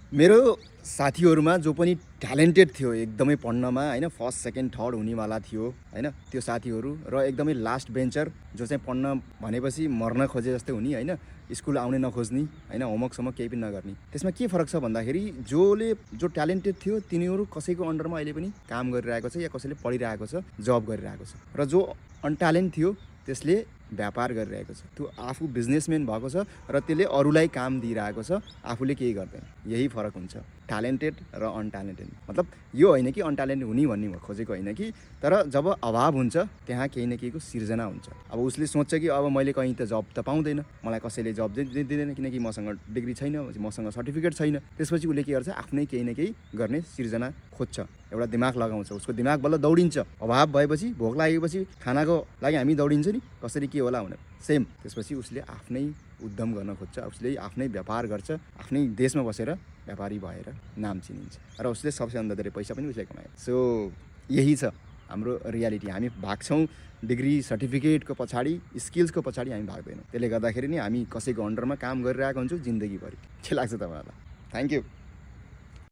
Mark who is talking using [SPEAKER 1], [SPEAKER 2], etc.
[SPEAKER 1] मेरो साथीहरूमा जो पनि ट्यालेन्टेड थियो एकदमै पढ्नमा हैन, फर्स्ट सेकेन्ड थर्ड हुनेवाला थियो हैन, त्यो साथीहरू र एकदमै लास्ट बेन्चर जो चाहिँ पढ्न भनेपछि मर्न खोजे जस्तै हुने हैन, स्कुल आउनै नखोज्ने हैन, होमवर्कसम्म केही पनि नगर्ने। त्यसमा के फरक छ भन्दाखेरि जो ट्यालेन्टेड थियो तिनीहरू कसैको अन्डरमा अहिले पनि काम गरिरहेको छ या कसैले पढिरहेको छ, जब गरिरहेको छ, र जो अनट्यालेन्ट थियो त्यसले व्यापार गरिरहेको छ। त्यो आफू बिजनेसम्यान भएको छ र त्यसले अरूलाई काम दिइरहेको छ, आफूले केही गर्दैन। यही फरक हुन्छ ट्यालेन्टेड र अनट्यालेन्टेड। मतलब यो होइन कि अनट्यालेन्टेड हुने भन्ने खोजेको होइन कि, तर जब अभाव हुन्छ त्यहाँ केही न केहीको सिर्जना हुन्छ। अब उसले सोच्छ कि अब मैले कहीँ त जब त पाउँदैन, मलाई कसैले जब दिँदैन किनकि मसँग डिग्री छैन, मसँग सर्टिफिकेट छैन। त्यसपछि उसले के गर्छ, आफ्नै केही न केही गर्ने सिर्जना खोज्छ, एउटा दिमाग लगाउँछ, उसको दिमाग बल्ल दौडिन्छ। अभाव भएपछि, भोक लागेपछि खानाको लागि हामी दौडिन्छ नि, कसरी के होला भनेर, सेम। त्यसपछि उसले आफ्नै उद्यम गर्न खोज्छ, उसले आफ्नै व्यापार गर्छ, आफ्नै देशमा बसेर व्यापारी भएर नाम चिनिन्छ र उसले सबैभन्दा धेरै पैसा पनि उसले कमायो। सो यही छ हाम्रो रियालिटी। हामी भाग्छौँ डिग्री सर्टिफिकेटको पछाडि, स्किल्सको पछाडि हामी भाग्दैनौँ। त्यसले गर्दाखेरि नि हामी कसैको अन्डरमा काम गरिरहेको हुन्छौँ जिन्दगीभरि। के लाग्छ तपाईँहरूलाई? Thank you.